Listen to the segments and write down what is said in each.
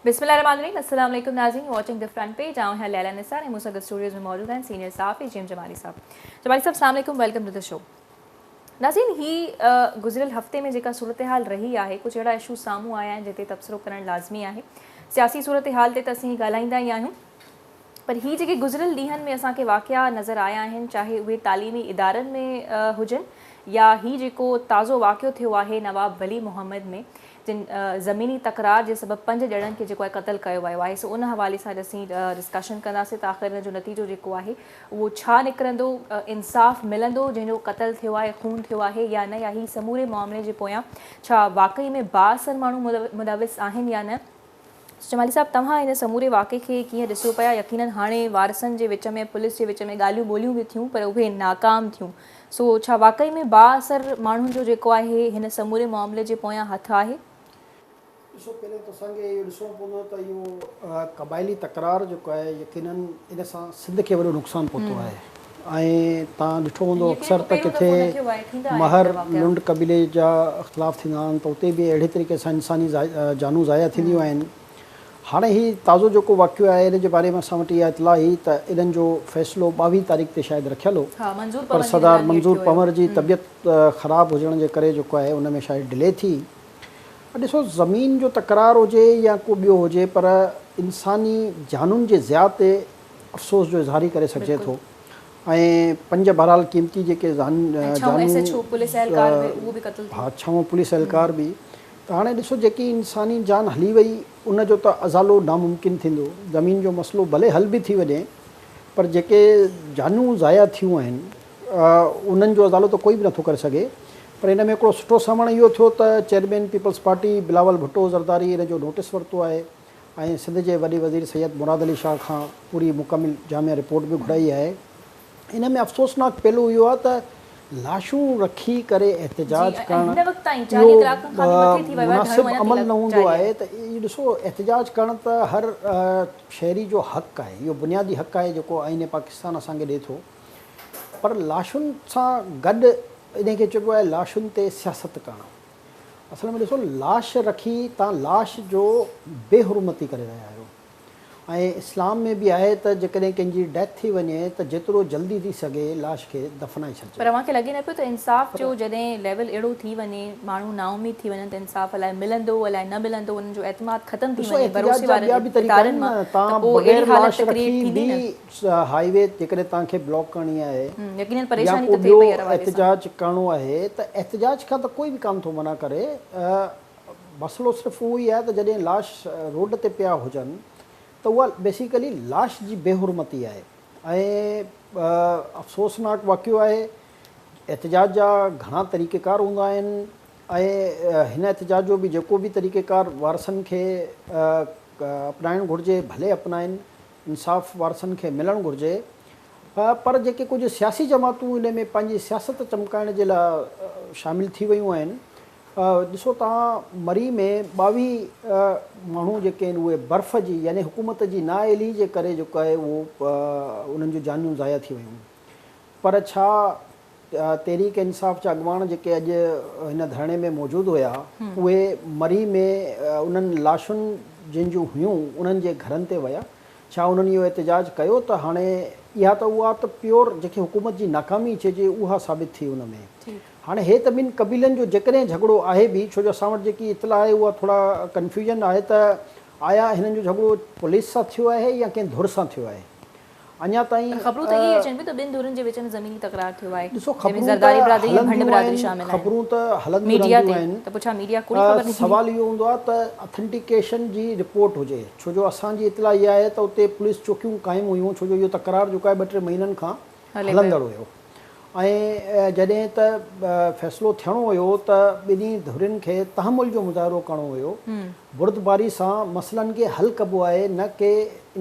بسم الله الرحمن الرحيم السلام عليڪم ناظرين واچنگ the front page آئون آهيان ليليٰ نثار ۽ مون سان گڏ اسٽوڊيوز ۾ موجود آهن سينيئر صحافي جي ايم جمالي صاحب. جمالي صاحب السلام عليڪم welcome to the show. ناظرين هي گذريل هفتي ۾ جيڪا صورتحال رهي آهي ڪجهه اهڙا اشو سامهون آيا آهن جنهن تي تبصرو ڪرڻ لازمي آهي. سياسي صورتحال تي ته اسين ڳالهائيندا ئي آهيون پر هي جيڪي گذريل ڏينهن ۾ اسان کي واقعا نظر آيا آهن چاهي اهي تعليمي ادارن ۾ هجن يا هي جيڪو تازو واقعو ٿيو آهي نواب ولي محمد ۾ جن زميني تڪرار جي سبب پنج ڄڻن کي جيڪو آهي قتل ڪيو ويو آهي سو ان حوالي سان اڄ اسين ڊسڪشن ڪنداسين ته آخر ان جو نتيجو جيڪو آهي اهو ڇا نڪرندو انصاف ملندو جنهن جو قتل ٿيو آهي خون ٿيو آهي يا نه يا هي سموري معاملي جي پويان ڇا واقعي ۾ بااثر ماڻهو ملوث آهن يا نه. جمالي صاحب توهان ان سموري واقعي کي ڪيئن ڏسو پيا يقينن هاڻي وارثن جي وچ ۾ پوليس جي وچ ۾ ڳالهيون ٻولهيون به ٿيون پر اهي ناڪام ٿيون سو ڇا واقعي ۾ بااثر ماڻهن جو جيڪو آهي هن سموري معاملي جي پويان هٿ آهي؟ ڏسو پهريون ته اسان کي اهو ڏسڻو پوندو ته اهو قبائلي تڪرار جيڪو آهي يقينن ان سان سنڌ کي وڏو نقصان پهتو آهي ۽ توهان ڏٺو هوندو اڪثر ته ڪٿي مهر لنڊ قبيلي جا اختلاف ٿيندا آهن ته اتي به اهڙي طريقي سان انساني جانون ضايع ٿينديون آهن. هاڻي هي تازو جيڪو واقعو آهي ان جي باري ۾ اسان وٽ اها اطلاع هئي ته انهن جو فيصلو 22 تاريخ تي شايد رکيل هو پر سردار منظور پنهور جي طبيعت خراب هجڻ جي ڪري جيڪو آهي ان ۾ شايد ڊلي ٿي. ڏسو زمين جو تڪرار هجي يا ڪو ٻيو هجي پر انساني جانون جي ضياع تي افسوس جو اظهار ئي ڪري سگهجي ٿو ۽ پنج بهرحال قيمتي جيڪي جانون ها ڇهون پوليس اهلڪار به ته هاڻي ڏسو جيڪي انساني جان هلي وئي ان جو ته ازالو ناممڪن ٿيندو زمين جو مسئلو ڀلي حل به ٿي وڃي پر جيڪي جانون ضايع ٿيون آهن انهن جو ازالو ته ڪوئي به نٿو ڪري سگهي پر ان ۾ هڪڙو سٺو سانوڻ اهو ٿيو ته chairman peoples party Bilawal Bhutto Zardari ان جو نوٽيس ورتو آهي ۽ سنڌ جي وڏي وزير سيد مراد علي شاهه کان پوري مڪمل جامع رپورٽ به گهرائي آهي. ان ۾ افسوسناڪ پهلو اهو آهي ته لاشون رکي ڪري احتجاج ڪرڻ اهو مناسب عمل نه هوندو آهي ته اهو ڏسو احتجاج ڪرڻ ته هر شهري جو حق آهي اهو بنيادي حق آهي جيڪو آئين پاڪستان اسان کي ڏئي ٿو پر لاشن سان گڏ ان کي چئبو آهي لاشن تي سياست ڪرڻ. اصل ۾ ڏسو لاش رکي تان لاش جو بي حرمتي ڪري رهيا آهيو ۽ اسلام ۾ به آهي ته جيڪڏهن ڪنهن جي ڊيٿ ٿي وڃي ته جيترو جلدي ٿي سگهي لاش کي دفنائي ڇڏجي. پر اوهان کي لڳي نه پيو ته انصاف جو جڏهن ليول اهڙو ٿي وڃي ماڻهو نااميد ٿي وڃن ته انصاف الائي ملندو الائي نه ملندو انهن جو اعتماد ختم ٿي ڏسو وڃي احتجاج ڀروسي جا وارن ٻيا به طريقا ادارن آهن مان نه ته تان پوء اهڙي بغير حالت لاش ته ڪريئيٽ رکي ٿيندي نه. به هائي وي جيڪڏهن تان کي بلاڪ ڪرڻي آهي يقينن يا پريشاني ڪو ته ٿئي ٻيو پئي هر حوالي سان. احتجاج ڪرڻو آهي ته احتجاج کان ته ڪوئي به ڪانه ٿو منع ڪري مسئلو صرف اهو ئي آهي ته جڏهن لاش روڊ تي پيا هجن ته اها بيسيڪلي لاش جي بي حرمتي آهي ۽ افسوسناڪ واقعو آهي احتجاج جا گهڻا طريقيڪار هوندا آهن ۽ هن احتجاج جو به جيڪو به طريقيڪار وارثن کي اپنائڻ گهرجي ڀلي اپنائن انصاف وارثن کي ملڻ گهرجي پر جيڪي ڪجهه سياسي جماعتون ان ۾ پنهنجي سياست چمڪائڻ جي لاء شامل ٿي ويون آهن ڏسو توهان مري ۾ 22 ماڻهو جيڪي آهن اهي برف جي يعني حڪومت جي نااهلي جي ڪري جيڪو آهي اهو انهن جون جانيون ضايع ٿي ويون پر ڇا تحريڪ انصاف جا اڳواڻ جيڪي اڄ هن ڌرڻي ۾ موجود هيا اهي مري ۾ انهن لاشن جن جون هيون انهن جي گهرن تي ويا؟ ڇا انهن اهو احتجاج ڪيو ته هاڻي اها ته اها ته پيور جيڪي حڪومت جي ناڪامي چئجي اها ثابت ٿي ان ۾ هاڻي هي ته ٻن قبيلن جو جيڪڏهن جهڳڙو آهي به ڇو جو اسان وٽ جيڪي اطلاع آهي اها ٿورا ڪنفيوژن آهي ته آيا هنن جو جهڳڙو پوليس سان ٿيو آهي يا ڪنهن ڌر سان ٿيو آهي اڃا تائين پر خبرون ته اهي اچن پيون ته ٻن ڌرين جي وچ ۾ زميني تڪرار ٿيو آهي ڏسو جنهن ۾ خبرون ته زرداري برادري ۽ ڀنڊ هلنديون برادري آهن شامل آهن خبرون ته هلنديون ميڊيا رهنديون تي آهن ته پوء ڇا ميڊيا ڪوڙي خبر ڏيندي؟ سوال اهو هوندو آهي ته اٿنٽيڪيشن جي رپورٽ هجي ڇو جو اسان جي اطلاع اها آهي ته اتي پوليس چوڪيون قائم هيون ڇو جو اهو تڪرار جيڪو آهي ٻه ٽي مهينن کان هلي پيو. هلندڙ هيو ۽ جڏهن ته فيصلو ٿيڻو هيو ته ٻنهي ڌرين کي تحمل جو مظاهرو ڪرڻو هيو، بردباري سان مسئلن کي حل ڪبو آهي نه ڪي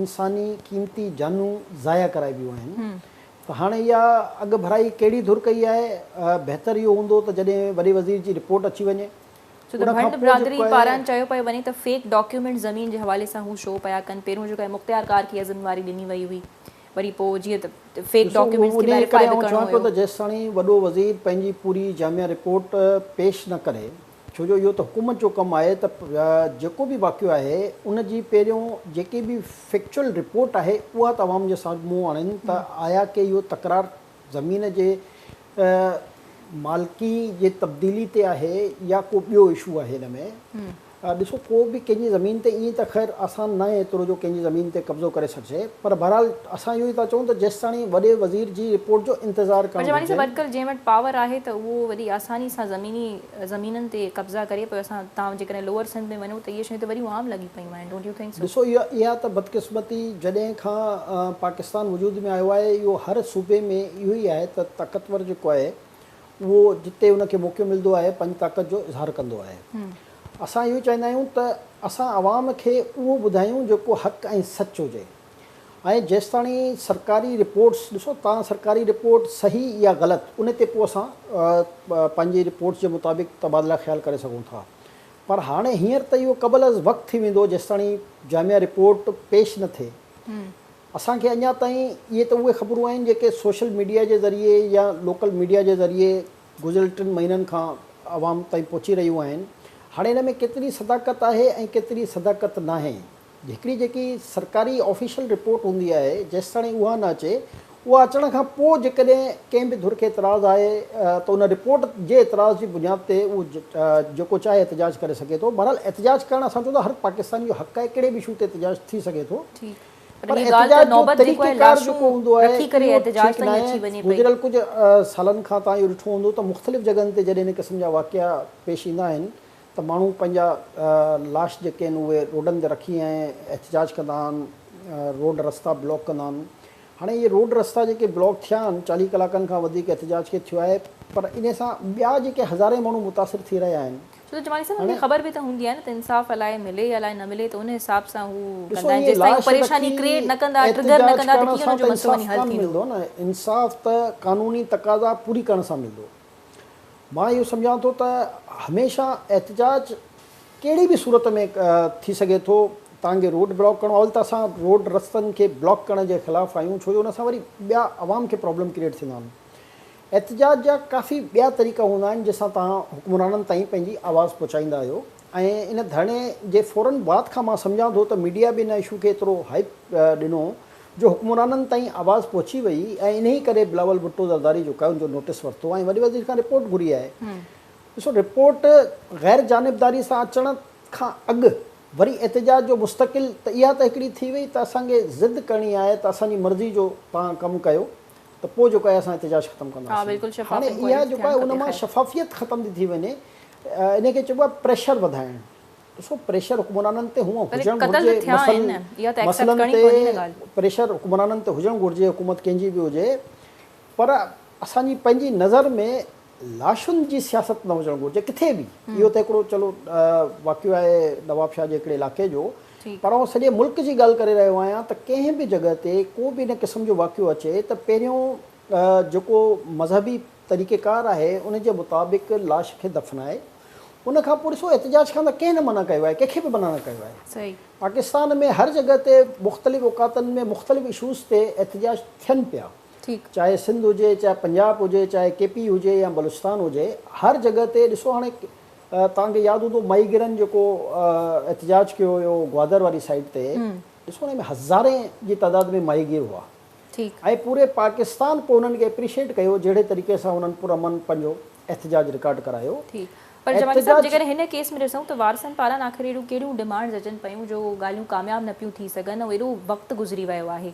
انساني قيمتي جانون ضايع ڪرائبيون آهن ته هاڻي اها اڳڀرائي ڪهڙي ڌر ڪئي آهي، بهتر اهو هوندو ته جڏهن وڏي وزير جي رپورٽ اچي وڃي ڇو ته ان کان ڀنڊ پوء برادري جيڪو آهي. پاران چيو پيو وڃي ته فيڪ ڊاڪيومينٽ زمين جي حوالي سان هو شو پيا ڪن، پهريون جيڪو آهي مختيارڪار کي اها ذميواري ڏني وئي هئي وري پوء جيئن ته فيڪ ڏسو اهو ڊاڪيومينٽس کي انهيء ويريفائي ڪري به آئون ڪرڻو چوان پيو هيو. ته جيستاڻي وڏو وزير پنهنجي پوري جامع رپورٽ پيش نه ڪري. ڇو جو اهو ته حڪومت جو ڪم آهي ته جيڪو به واقعو آهي ان جي پهريون جيڪي به فيڪچوئل رپورٽ آهي اها ته عوام جي سامهون آڻين ته آيا ڪي اهو تڪرار زمين جي مالڪي جي تبديلي تي آهي يا ڪو ٻيو اشو آهي ان ۾. ڏسو ڪو به ڪنهن جي زمين تي ائين ته خير آسان ناهي ايترو جو ڪنهن جي زمين تي قبضو ڪري سگهجي پر بهرحال اسان اهو ئي ٿا چئون ته جيستاڻي وڏي وزير جي رپورٽ جو انتظار پر ڪرڻ جمالي صاحب گهرجي. اڄڪلهه جنهن وٽ پاور آهي ته اهو وڏي آساني سان زميني زمينن تي قبضا ڪري پيو اسان توهان جيڪڏهن لوئر سنڌ ۾ وڃو ته اهي شيون ته وڏيون عام لڳي پيون آهن don't you think سو. ڏسو اها ته بدقسمتي جڏهن کان پاڪستان وجود ۾ آيو آهي اهو هر صوبي ۾ اهو ئي آهي ته طاقتور جيڪو آهي اهو جتي ان کي موقعو ملندو آهي پنهنجي طاقت جو اظهار ڪندو آهي. اسان اهو چاهيندا آهيون ته اسان عوام کي اهو ٻڌايون جيڪو حق ۽ سچ هجي ۽ جيستاڻي سرڪاري رپورٽس ڏسو تان سرڪاري رپورٽ صحيح يا غلط ان تي پوء اسان پنهنجي رپورٽس جي مطابق تبادله خيال ڪري سگهون ٿا پر هاڻي هينئر ته اهو قبل از وقت ٿي ويندو جيستاڻي جامع رپورٽ پيش نه ٿئي. اسان کي اڃا تائين اهي ته اهي خبرون آهن جيڪي سوشل ميڊيا جي ذريعي يا لوڪل ميڊيا جي ذريعي گذريل ٽن مهينن کان عوام تائين پهچي رهيون آهن. هاڻي ان ۾ ڪيتري صداقت آهي ۽ ڪيتري صداقت ناهي. هڪڙي جيڪي سرڪاري آفيشل رپورٽ هوندي آهي جيستاڻي اها نه اچي، اها اچڻ کان پوء جيڪڏهن ڪنهن به ڌر کي اعتراض آهي ته ان رپورٽ جي اعتراض جي بنياد تي اهو جيڪو چاهي احتجاج ڪري سگهي ٿو. بهرحال احتجاج ڪرڻ اسان چئون ٿا هر پاڪستاني جو حق آهي ڪهڙي به اشو تي احتجاج ٿي سگهي ٿو. پر پر هي ڳالهه ته احتجاج جو نوبت جيڪو آهي طريقيڪار لاشون جيڪو هوندو آهي رکي ڪري اهو احتجاج ٺيڪ تائين ناهي. اچي وڃي پئي. گذريل ڪجهه سالن کان توهان اهو ڏٺو هوندو ته مختلف جڳهن تي جڏهن ان قسم جا واقعا پيش ايندا آهن ته ماڻهو پنهنجا لاش جيڪي آهن اهي روڊن تي رکي ۽ احتجاج ڪندا آهن، روڊ رستا بلاڪ ڪندا آهن. هاڻي اهي روڊ رستا جيڪي بلاڪ ٿيا آهن چاليهه ڪلاڪن کان وڌيڪ احتجاج کي ٿيو آهي پر انهي سان ٻيا جيڪي هزارين ماڻهو متاثر ٿي رهيا آهن. ڇو ته جمالي صاحب هن هاڻي کي خبر به ته هوندي آهي نه ته انصاف الائي ملي الائي نه ملي ته ان حساب سان هو ڏسو ڪندا آهن ائين جيستائين هو لاش پريشاني رکي ڪريئيٽ نه ڪندا ٽرگر نه احتجاج ڪندا ته ڪرڻ ڪيئن سان ان جو ته مسئلو انصاف وڃي حل ڪانه ٿيندو. ملندو نه انصاف ته قانوني تقاضا پوري ڪرڻ سان ملندو. مان اهو سمجهان ٿو ته هميشه احتجاج ڪهڙي به صورت ۾ ٿي سگهي ٿو توهان کي روڊ بلاڪ ڪرڻو اول ته اسان روڊ رستن کي بلاڪ ڪرڻ جي خلاف آهيون ڇو جو ان سان وري ٻيا عوام کي پرابلم ڪريئيٽ ٿيندا آهن احتجاج جا ڪافي ٻيا طريقا هوندا آهن جنهن سان توهان حڪمرانن تائين پنهنجي آواز پهچائيندا آهيو ۽ ان ڌرڻي جي فورن بعد کان مان سمجهان ٿو ته ميڊيا به ان اشو کي ايترو هائپ ڏنو جو حڪمرانن تائين آواز پهچي وئي ۽ انهي ڪري بلاول ڀٽو زرداري جيڪو آهي ان جو نوٽيس ورتو ۽ وڏي وزير کان رپورٽ گهري آهي. ڏسو رپورٽ غير جانبداري سان اچڻ کان اڳ وري احتجاج جو مستقل ته اها ته هڪڙي ٿي وئي ته اسان کي ضد ڪرڻي آهي ته اسان جي مرضي جو توهان ڪم ڪيو ته پوء جيڪو آهي اسان احتجاج ختم ها ڪنداسين. بلڪل شفاف هاڻي اها انڪوائريز جيڪو ٿيڻ آهي ان کپي مان خير. شفافيت ختم ٿي ٿي وڃي انهي کي چئبو آهي پريشر وڌائڻ. ڏسو پريشر حڪمرانن تي هونء پر هجڻ قتل ته گهرجي ٿيا آهن مسئل نه اها ته ايڪسيپٽ مسئلن ڪرڻي تي پوندي نه ڳالهه. پريشر حڪمرانن تي هجڻ گهرجي حڪومت ڪنهن جي به هجي پر اسان جي پنهنجي نظر ۾ لاشن جي سياست نه هجڻ گهرجي ڪٿي به اهو ته هڪڙو چلو واقعو آهي نوابشاهه جي هڪڙي علائقي جو پر آئون سڄي ملڪ جي ڳالهه ڪري رهيو آهيان ته ڪنهن به جڳهه تي ڪو به ان قسم جو واقعو اچي ته پهريون جيڪو مذهبي طريقيڪار آهي ان جي مطابق لاش کي دفنائي ان کان پوء ڏسو احتجاج کان ته ڪنهن نه منع ڪيو آهي ڪنهن کي به منع نه ڪيو آهي. پاڪستان ۾ هر جڳهه تي مختلف اوقاتن ۾ مختلف اشوز تي احتجاج ٿين پيا چاهي سنڌ هجي چاهي پنجاب هجي چاهي ڪي پي هجي يا بلوچستان هجي هر جڳهه تي ڏسو هاڻي توهان کي ياد هوندو ماهيگيرن جيڪو احتجاج ڪيو هيو گوادر واري سائيڊ تي ڏسو ان ۾ هزارين جي تعداد ۾ ماهيگير هئا ۽ پوري پاڪستان پوء انهن کي اپريشيٽ ڪيو جهڙي طريقي سان انهن پرامن پنهنجو احتجاج رڪارڊ ڪرايو. ٺيڪ پر جمالي صاحب احتجاج. جيڪڏهن هن ڪيس ۾ ڏسون ته وارثن پاران آخر اهڙيون ڪهڙيون ڊمانڊز اچن پيون جو ڳالهيون ڪامياب نه پيون ٿي سگهن ۽ ايڏو وقت گذري ويو آهي.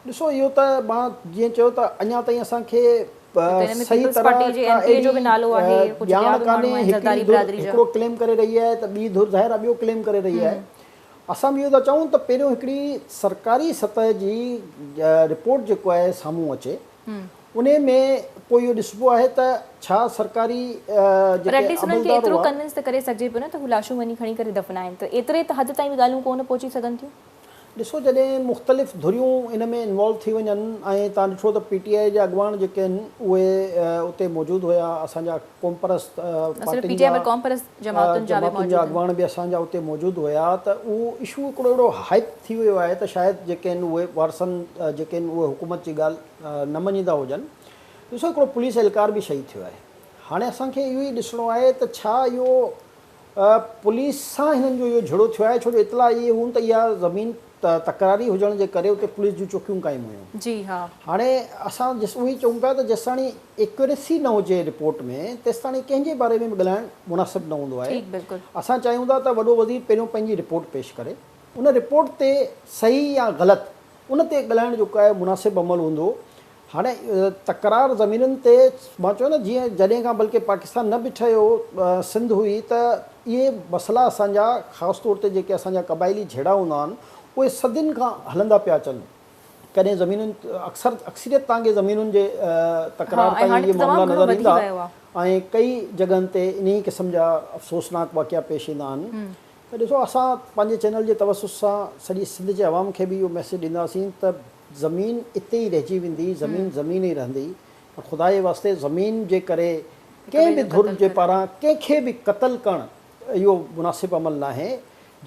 ڏسو اهو ته مان جيئن چيو ته اڃا تائين اسان کي ڇو ته هن ۾ صحيح پيپلز طرح پارٽي جي ڪا ايم پي اي جو اهڙي به نالو آهي ڪجهه ٻيا ڄاڻ به ماڻهو ڪانهي آهن هڪڙي زرداري ڌر برادري جا. هڪڙو ڪليم ڪري رهي آهي ته ٻي ڌر ظاهر آهي ٻيو ڪليم ڪري رهي آهي. اسان به اهو ٿا چئون ته پهريون هڪڙي سرڪاري سطح جي رپورٽ جيڪو آهي سامهون اچي انهي ۾ پوء اهو ڏسبو آهي ته ڇا سرڪاري پر جيڪي ايٽليسٽ انهن کي عملدار ايترو هئا. ڪنوينس ته ڪري سگهجي پيو نه ته هو لاشون وڃي کڻي ڪري دفنائين ته ايتري ته حد تائين به ڳالهيون ڪونه پهچي سگهن ٿيون. ڏسو جڏهن مختلف ڌريون ان ۾ انوالو ٿي وڃن ۽ توهان ڏٺو ته پي ٽي آء جا اڳواڻ جيڪي آهن اهي اتي موجود هيا اسان جا قومپرست نه صرف پي پارٽين ٽي آء جا پر قومپرست جماعتن جا به جماعتن جا موجود آهن. اڳواڻ به اسان جا اتي موجود هيا ته اهو اشو هڪڙو اهڙو هائپ ٿي ويو آهي ته شايد جيڪي آهن اهي وارثن جيڪي آهن اهي حڪومت جي ڳالهه نه مڃيندا هجن. ڏسو هڪڙو پوليس اهلڪار به شهيد ٿيو آهي. هاڻي اسان کي اهو ئي ڏسڻو آهي ته ڇا اهو پوليس سان هنن جو اهو جهيڙو ٿيو آهي ڇو جو اطلاع اهي هئون ته اها زمين تڪراري هجڻ جي ڪري اتي پوليس جون چوڪيون قائم هيون. جي ها. هاڻي اسان جس اهو ئي چئون پيا ته جيستاڻي ايڪيوريسي نه هجي رپورٽ ۾ تيستاڻي ڪنهن جي باري ۾ به ڳالهائڻ مناسب نه هوندو آهي. ٺيڪ بلڪل. اسان چاهيون ٿا ته وڏو وزير پهريون پنهنجي رپورٽ پيش ڪري ان رپورٽ تي صحيح يا غلط ان تي ڳالهائڻ جيڪو آهي مناسب عمل هوندو. هاڻي تڪرار زمينن تي مان چيو نه جيئن جڏهن کان بلڪه پاڪستان نه به ٺهيو سنڌ هئي ته اهي مسئلا اسان جا خاص طور تي جيڪي اسان جا قبائلي جهيڙا هوندا آهن اهي صدين کان هلندا پيا اچن ڪڏهن زمينن اڪثر اڪثريت توهان کي زمينن جي ها تڪرار ۽ تائين هاڻي اهي ته تمام معاملا گهڻو نظر وڌي ايندا ويو آهي. ۽ ڪئي جڳهن تي انهي قسم جا افسوسناڪ واقعا پيش ايندا آهن ته ڏسو اسان پنهنجي چينل جي توسط سان سڄي سنڌ جي عوام کي به اهو ميسيج ڏينداسين ته زمين اتي ئي رهجي ويندي، زمين زمين ئي رهندي پر خدا جي واسطي زمين جي ڪري هڪ ڪنهن ٻئي به جو ڌر قتل جي ڪرڻ. پاران ڪنهن کي به قتل ڪرڻ اهو مناسب عمل ناهي.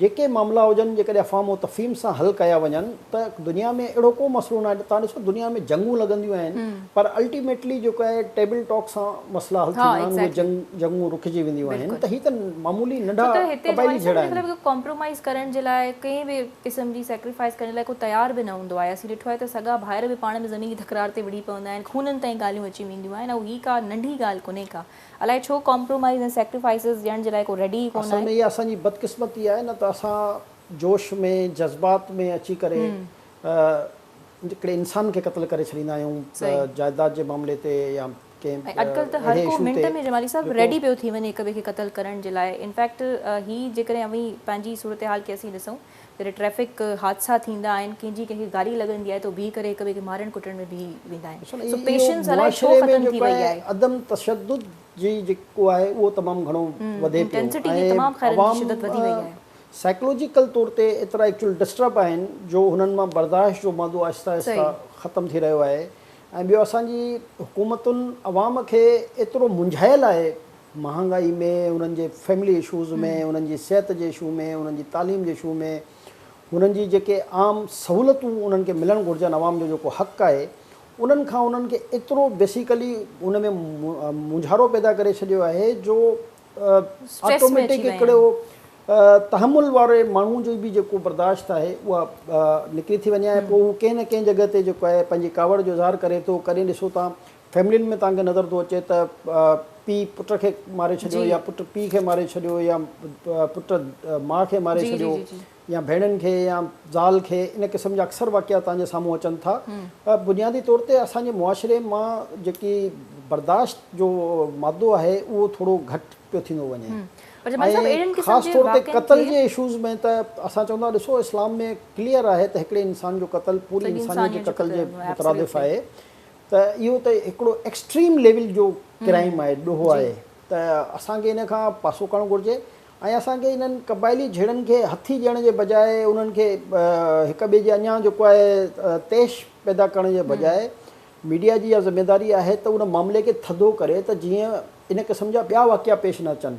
جيڪي معاملا هجن جيڪڏهن افهام و تفهيم سان حل ڪيا وڃن ته دنيا ۾ اهڙو ڪو مسئلو ناهي توهان ڏسو دنيا ۾ جنگون لڳنديون آهن پر الٽيميٽلي جيڪو آهي ٽيبل ٽاڪ سان مسئلا حل ها ٿيندا آهن اهي ايگزيڪٽلي جنگ جنگون رڪجي وينديون آهن بلڪل ته هي ته معمولي ڇو ننڍا ته هتي قبائلي جمالي صاحب جهيڙا منهنجي آهن. خيال ۾ ڪمپرومائيز ڪرڻ جي لاء ڪنهن به قسم جي سيڪريفائيز ڪرڻ جي لاء ڪو تيار به نه هوندو آهي اسين ڏٺو آهي ته سڳا ڀائر به پاڻ ۾ زميني تڪرار تي وڙهي پوندا آهن خونن تائين ڳالهيون اچي وينديون آهن ۽ هي ڪا ننڍي ڳالهه ڪونهي ڪا الائي ڇو ڪمپرومائيز ۽ سيڪريفائيسز ڏيڻ جي لاء ڪو ريڊي ئي ڪونه اصل آهي. ۾ اها اسان جي بدقسمتي آهي نه ته اسان جوش ۾ جذبات ۾ اچي ڪري هڪڙي انسان کي قتل ڪري ڇڏيندا آهيون جائداد جي معاملي تي يا ڪنهن ۽ اڄڪلهه ته هر اهڙي ڪو اشو منٽ تي ۾ جمالي صاحب جيڪو ريڊي پيو ٿي وڃي هڪ ٻئي کي قتل ڪرڻ جي لاء انفيڪٽ هي جيڪڏهن اوهين پنهنجي صورتحال کي اسين ڏسون جڏهن ٽريفڪ حادثا ٿيندا آهن ڪنهن جي ڪنهن کي گاڏي لڳندي آهي ته بيهي ڪري هڪ ٻئي کي مارڻ ڪٽڻ ۾ بيهي ويندا آهن ڏسو نه سو اهو پيشنس الائي ڇو معاشري ۾ ختم ٿي جيڪو وئي آهي آهي. عدم تشدد جي جيڪو آهي اهو تمام گهڻو وڌي پيو انٽينسٽي جي ۽ تمام خيرن جي عوام شدت وڌي وئي آهي. سائيڪلوجيڪل طور تي ايترا ايڪچوئل ڊسٽرب آهن جو هنن مان برداشت جو مادو آهستي آهستي ختم ٿي رهيو آهي ۽ ٻيو اسان جي حڪومتن عوام کي ايترو منجهايل آهي مهانگائي ۾ انهن جي فيملي اشوز ۾ انهن جي صحت جي اشو ۾ انهن جي تعليم جي اشو ۾ انهن جي جيڪي عام سهولتون انهن کي ملڻ گهرجن عوام جو جيڪو حق آهي انهن کان انهن کي ايترو بيسيڪلي ان ۾ مونجهارو پيدا ڪري ڇڏيو آهي جو اسٽريس ۾ اچي آٽوميٽڪ ويا هڪڙو آهن. تحمل واري ماڻهو جو به جيڪو برداشت آهي اها نڪري ٿي وڃي ۽ پوء هو ڪنهن نه ڪنهن جڳهه تي جيڪو آهي پنهنجي ڪاوڙ جو اظهار ڪري ٿو ڪڏهن ڏسو توهان فيملين ۾ توهان کي نظر ٿو اچي ته پيء پٽ کي ماري ڇڏيو يا پٽ پيء کي ماري ڇڏيو يا پٽ ماء کي ماري ڇڏيو يا ڀيڻن کي يا زال کي ان قسم جا اڪثر واقعا توهان جي سامهون اچن ٿا بنيادي طور تي اسان جي معاشري مان جيڪي برداشت جو مادو آهي اهو ٿورو گهٽ پيو ٿيندو وڃي ۽ خاص طور تي قتل جي اشوز ۾ ته اسان چوندا ڏسو اسلام ۾ ڪليئر آهي ته هڪڙي انسان جو قتل پوري انسانيت جي قتل جي مترادف آهي ته اهو ته هڪڙو ايڪسٽريم ليول جو ڪرائيم آهي ڏوهه آهي ته اسان کي ان کان پاسو ڪرڻ گهرجي ۽ اسان کي انهن قبائلي جهيڙن کي هٿي ڏيڻ جي بجاء انهن کي هڪ ٻئي جي اڃان جيڪو آهي تيش پيدا ڪرڻ جي بجاء ميڊيا جي اها ذميواري آهي ته ان معاملي کي ٿڌو ڪري ته جيئن ان قسم جا ٻيا واقعا پيش نه اچن.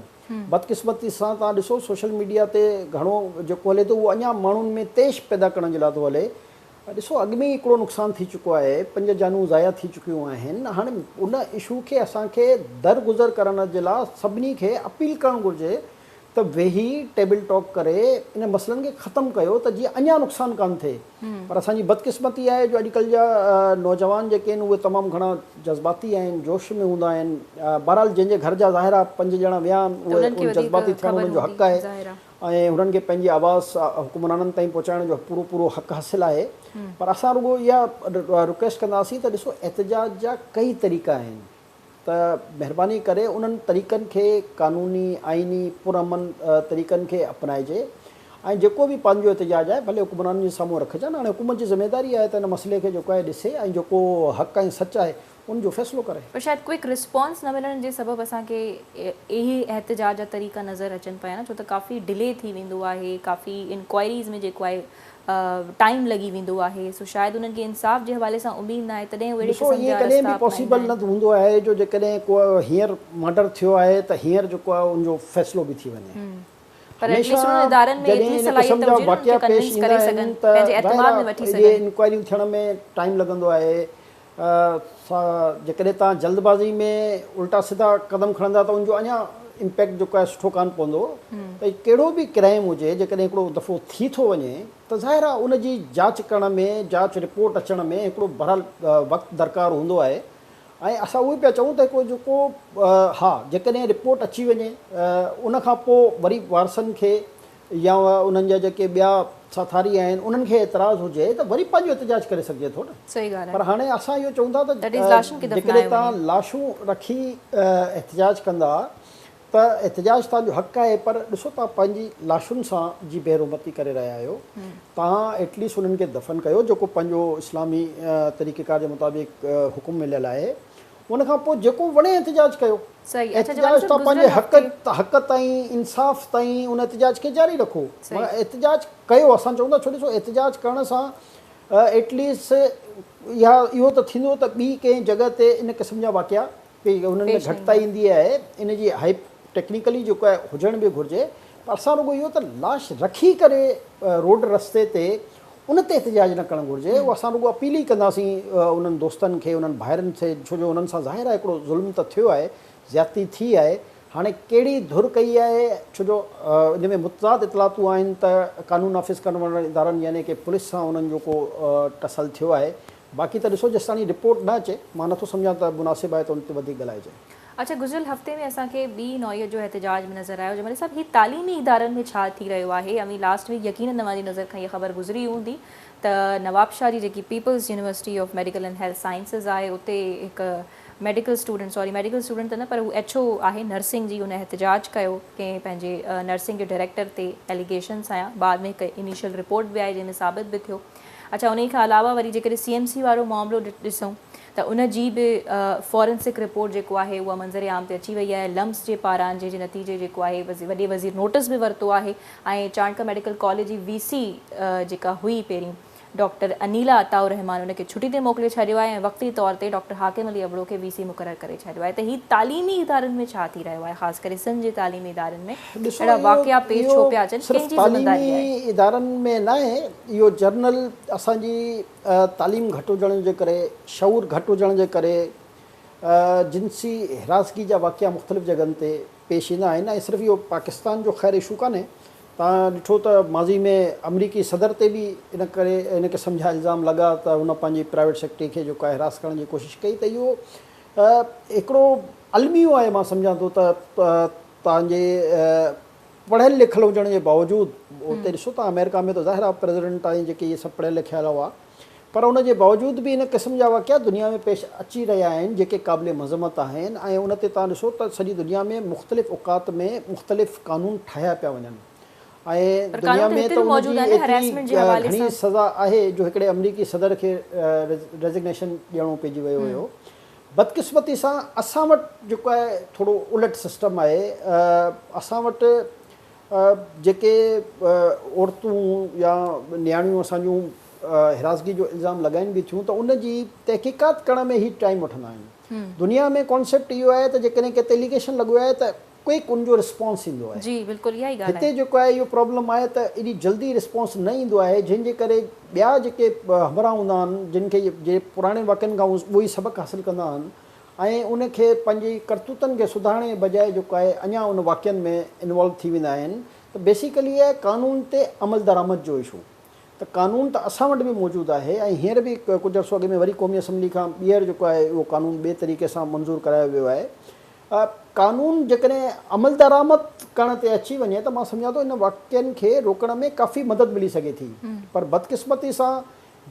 بدقسمتي سان توهان ڏسو سوشل ميڊيا تي گهڻو جيڪو هلي ٿو اهو اڃان ماڻهن ۾ تيش پيدا ڪرڻ جي لاء ٿو هلي. ڏسو اڳ ۾ ئي هڪڙو نقصان ٿي چڪو آهي، پنج جانون ضايع ٿي چڪيون آهن، هاڻي ان اشو کي اسان کي درگذر ڪرڻ جي لاء سڀني کي اپيل ڪرڻ گهرجي ته ويهي ٽيبل ٽاڪ ڪري ان مسئلن کي ختم ڪيو ته جيئن اڃا نقصان ڪانه ٿئي پر اسان جي بدقسمتي آهي جو اڄڪلهه جا نوجوان جيڪي آهن اهي تمام گهڻا جذباتي آهن جوش ۾ هوندا آهن بهرحال جنهن جي گهر جا ظاهر آهي پنج ڄڻا ويا آهن اهي جذباتي ٿيڻ انهن جو حق آهي ۽ هنن کي پنهنجي آواز حڪمرانن تائين پهچائڻ جو پورو پورو حق حاصل آهي پر اسان رڳو اها رڪويسٽ ڪنداسين ته ڏسو احتجاج جا ڪئي طريقا آهن ته مهرباني ڪري انهن طريقن کي قانوني آئيني پرامن طريقن کي اپنائجي ۽ جيڪو به پنهنجو احتجاج آهي ڀلي حڪمرانن جي سامهون رکجن هاڻي حڪومت جي ذميواري آهي ته ان مسئلي کي جيڪو آهي ڏسي ۽ جيڪو حق ۽ سچ آهي ان جو فيصلو ڪري. پر شايد ڪوئڪ رسپانس نه ملڻ جي سبب اسان کي اهي احتجاج جا طريقا نظر اچن پيا نه ڇو ته ڪافي ڊلي ٿي ويندو آهي ڪافي انڪوائريز ۾ جيڪو آهي ٽائيم لڳي ويندو آهي سو شايد انهن کي انصاف جي حوالي سان اميد ناهي تڏهن اهي اهڙي ڏسو قسم ائين جا ڪڏهن رستا به پاسيبل اپنائيندا نه آهن. هوندو آهي جو جيڪڏهن ڪو هينئر مرڊر ٿيو آهي ته هينئر جيڪو آهي ان جو فيصلو به ٿي وڃي. پر ايٽ هميشه ليسٽ انهن ادارن ۾ جڏهن ايتري ان صلاحيت قسم ته جا هجي نه انهن واقعا کي پيش ڪنوينس ايندا ڪري آهن سگهن ته پنهنجي ظاهر اعتماد ۾ آهي وٺي اهي سگهن. انڪوائريون ٿيڻ ۾ ٽائيم لڳندو آهي. جيڪڏهن توهان جلدبازي ۾ الٽا سڌا قدم کڻندا ته ان جو اڃا امپيڪٽ جيڪو آهي سٺو ڪانه پوندو ته ڪهڙو به ڪرائم هجي جيڪڏهن هڪڙو دفعو ٿي ٿو وڃي ته ظاهر آهي ان جي جاچ ڪرڻ ۾ جاچ رپورٽ اچڻ ۾ هڪڙو بهرحال وقت درڪار هوندو آهي ۽ اسان اهو ئي پيا چئون ته هڪڙو جيڪو ها جيڪڏهن رپورٽ اچي وڃي ان کان پوء وري وارثن کي يا انهن جا جيڪي ٻيا ساٿاري آهن انهن کي اعتراض هجي ته وري پنهنجو احتجاج ڪري سگهجي ٿو نه. صحيح ڳالهه آهي. پر هاڻي اسان اهو چئون ٿا ته جيڪڏهن توهان لاشون رکي احتجاج ڪندا ته احتجاج توهان جو حق آهي پر ڏسو توهان پنهنجي لاشن سان جي بي حرمتي ڪري رهيا آهيو توهان ايٽ ليسٽ انهن کي دفن ڪيو جيڪو پنهنجو اسلامي طريقيڪار جي مطابق حڪم مليل آهي ان کان پوء جيڪو وڻي احتجاج ڪيو. احتجاج توهان پنهنجي حق حق تائين انصاف تائين ان احتجاج کي جاري رکو. مگر احتجاج ڪيو اسان چئون ٿا ڇو ڏسو احتجاج ڪرڻ سان ايٽ ليسٽ اها اهو ته ٿيندو ته ٻي ڪنهن جڳهه تي ان قسم جا واقعا انهن ۾ گهٽتائي ايندي آهي ان جي هائپ ٽيڪنيڪلي جيڪو آهي هجڻ به گهرجي پر اسان رڳو اهو ته لاش رکي ڪري روڊ رستي تي ان تي احتجاج نه ڪرڻ گهرجي اهو اسان رڳو اپيل ئي ڪنداسين انهن دوستن کي انهن ڀائرن کي ڇو جو انهن سان ظاهر آهي هڪڙو ظلم ته ٿيو آهي زيادتي ٿي آهي هاڻي ڪهڙي ڌر ڪئي آهي ڇو جو ان ۾ متضاد اطلاعاتون آهن ته قانون نافذ ڪرڻ وارن ادارن يعني ڪي پوليس سان انهن جو ڪو ٽسل ٿيو آهي باقي ته ڏسو جيستاڻي رپورٽ نه اچي مان نٿو سمجهان ته مناسب آهي ته ان تي وڌيڪ ڳالهائجي. اڇا گذريل هفتي ۾ اسان کي ٻي نوعيت جو احتجاج به نظر آيو جمالي صاحب هي تعليمي ادارن ۾ ڇا ٿي رهيو آهي اوهين لاسٽ ويڪ يقينن اوهان جي نظر کان هي خبر گذري هوندي ته نوابشاهه جي جيڪي peoples university of medical and health sciences آهي اتي هڪ medical student sorry medical student ته نه پر هو ايڇ او آهي نرسنگ جي ان احتجاج ڪيو ڪنهن پنهنجي نرسنگ جي ڊائريڪٽر تي ايليگيشنس هنيا بعد ۾ هڪ انيشل رپورٽ به آئي جنهن ۾ ثابت به ٿيو اڇا انهي کان علاوه وري جيڪڏهن سي ايم سي وارو معاملو ڏسون ته ان جي به فورنسڪ رپورٽ جيڪو آهي اها منظر عام تي اچي وئي آهي لمس جي پاران جنهن جي نتيجي جيڪو آهي وڏي وزير نوٽس به ورتو آهي ۽ چانڊڪا ميڊيڪل ڪاليج جي وي سي جيڪا هئي پهرين ڊاڪٽر انيلا عطاء الرحمان ان کي ڇٽي تي موڪلي ڇڏيو آهي ۽ وقتي طور تي ڊاڪٽر حاڪم علي ابڙو کي وي سي مقرر ڪري ڇڏيو آهي ته هي تعليمي ادارن ۾ ڇا ٿي رهيو آهي خاص ڪري سنڌ جي تعليمي ادارن ۾ ڏسو اهڙا اهو واقعا پيش اهو ڇو پيا اچن صرف ڪنهن جي ذميواري آهي؟ تعليمي ادارن ۾ ناهي اهو جنرل اسان جي تعليم گهٽ هجڻ جي ڪري، شعور گهٽ هجڻ جي ڪري جنسي هراسگي جا واقعا مختلف جڳهن تي پيش ايندا آهن ۽ صرف اهو پاڪستان جو خير اشو ڪانهي. توهان ڏٺو ته ماضي ۾ آمريڪي صدر تي به ان ڪري ان قسم جا الزام لڳا ته هن پنهنجي پرائيويٽ سيڪريٽري کي جيڪو آهي هراس ڪرڻ جي ڪوشش ڪئي ته اهو هڪڙو الميو آهي مان سمجهان ٿو ته توهان جي پڙهيل لکيل هجڻ جي باوجود اتي ڏسو ته آمريڪا ۾ ته ظاهر آهي پريزيڊنٽ ۽ جيڪي اهي سڀ پڙهيل لکيل هئا پر ان جي باوجود به ان قسم جا واقعا دنيا ۾ پيش اچي رهيا آهن جيڪي قابل مذمت آهن ۽ ان تي توهان ڏسو ته سڄي دنيا ۾ مختلف اوقات ۾ مختلف قانون ٺاهيا پيا وڃن ۽ پر دنيا قانون ته ۾ هتي ته به ان موجود جي آهي نه ايتري هراسمينٽ جي حوالي گهڻي سان. سزا آهي جو هڪڙي آمريڪي صدر کي ريزگنيشن ڏيڻو پئجي ويو هيو بدقسمتي سان اسان وٽ جيڪو آهي ٿورو الٽ سسٽم آهي اسان وٽ جيڪي عورتون يا نياڻيون اسان جون هراسگي جو الزام لڳائين به ٿيون ته ان جي تحقيقات ڪرڻ ۾ هي ٽائيم وٺندا آهن دنيا ۾ ڪانسيپٽ اهو آهي ته جيڪڏهن ڪنهن تي اليگيشن لڳو آهي ته ڪوئڪ ان جو رسپانس ايندو آهي. جي بلڪل اها ئي ڳالهه هتي آهي. جيڪو آهي اهو پرابلم آهي ته ايڏي جلدي رسپانس نه ايندو آهي جنهن جي ڪري ٻيا جيڪي همراهه هوندا آهن جن کي جي پراڻي واقعن کان اهو ئي سبق حاصل ڪندا آهن ۽ ان کي پنهنجي ڪرتوتن کي سڌارڻ جي بجاء جيڪو آهي اڃا ان واقعن ۾ انوالو ٿي ويندا آهن ته بيسيڪلي اهي قانون تي عملدرآمد جو اشو ته قانون ته اسان وٽ به موجود آهي ۽ هينئر به ڪجهه عرصو اڳ ۾ وري قومي اسيمبلي کان ٻيهر جيڪو آهي اهو قانون ٻئي طريقي سان منظور ڪرايو ويو آهي قانون جيڪڏهن عملدرآمد ڪرڻ تي اچي وڃي ته مان سمجهان ٿو ان واقعن کي روڪڻ ۾ ڪافي مدد ملي سگهي ٿي پر بدقسمتي سان